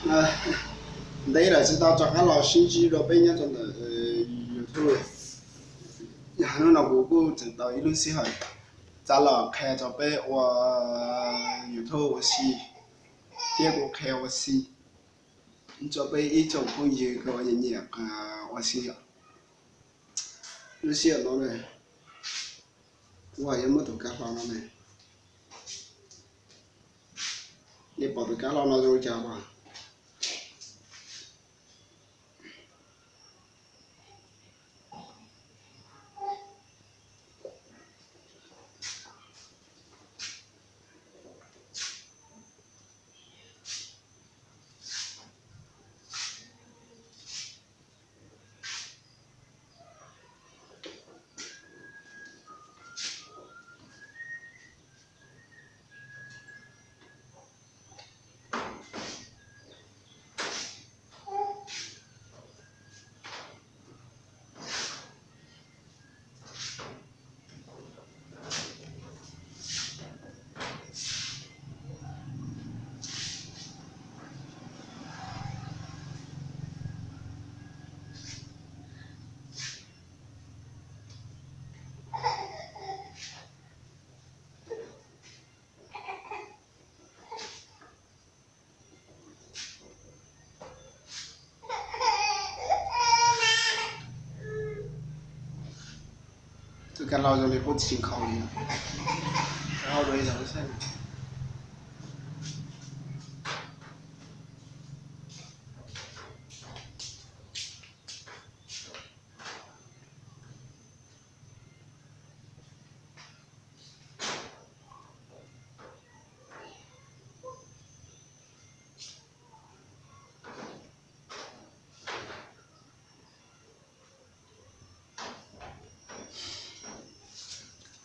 Ntev lawm tsis tau rov qab los sib ntsib dua peb nyob rau ntawm YouTube. Yog hnub no kuv kuj tseem tau ib lub sij hawm txav los qhia rau peb ua YouTube ua si, thiab kuv qhia ua si rau peb ib tsoom phooj ywg uas nyiam nyiam ua si yom. Lub sij hawm no ne, kuv yuav muab tus kab hlau no ne, nej pom tus kab hlau no zoo li cas mas. Tus kab hlau zoo li kuj tsis nkhaus li.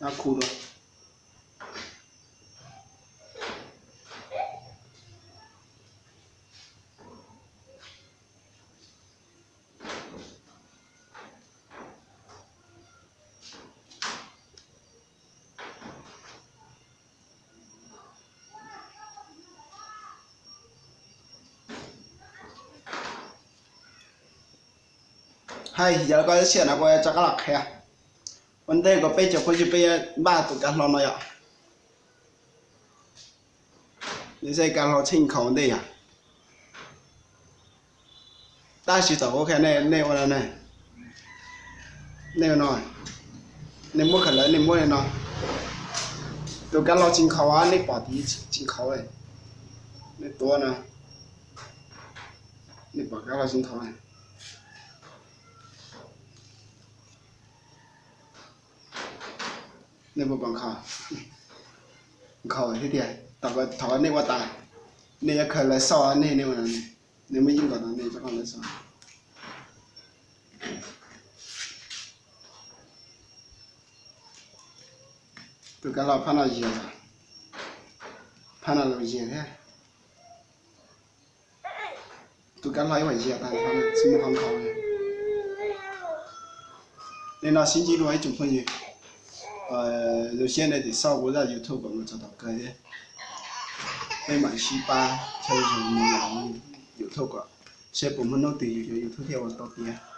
Ab khu dua. Hais yog koj ib siab no kuv rov qab los qhia. Ua ntej kuv peb cov phooj ywg peb npaj tus kab hlau no yom. Nws xav kab hlau tsheej nkhaus ntej yom. Tab sis thaum kuv qhia nej, nej ua no ne, nej ua no, nej muab khaws lawv, nej muab li no. Tus kab hlau tsis nkhaus, nej pom tias tsis nkhaus, nej tuav no, nej pom kab hlau tsis nkhaus. Nej puas pom nkhaus? Nkhaus thiab tiag. Thov nej ua tas, nej yuav khaws lawv xauj nej, nej ua no, nej muab yeej kom tau nej rov qab lawv xauj. Tus kab hlau phab no zias, phab no los zias thiab. Tus kab hlau ib vam zias tas tsis muaj qhov nkhaus li. Li no sib ntsib dua ib tsoom phooj ywg. Zoo siab nej tig xauj kuv zaj YouTube kom mus txog tom kawg thiab. Peb mam sib pab chaw zog mus los YouTube kom seb puas muaj hnub twg yus cov YouTube thiaj ua tau tiav.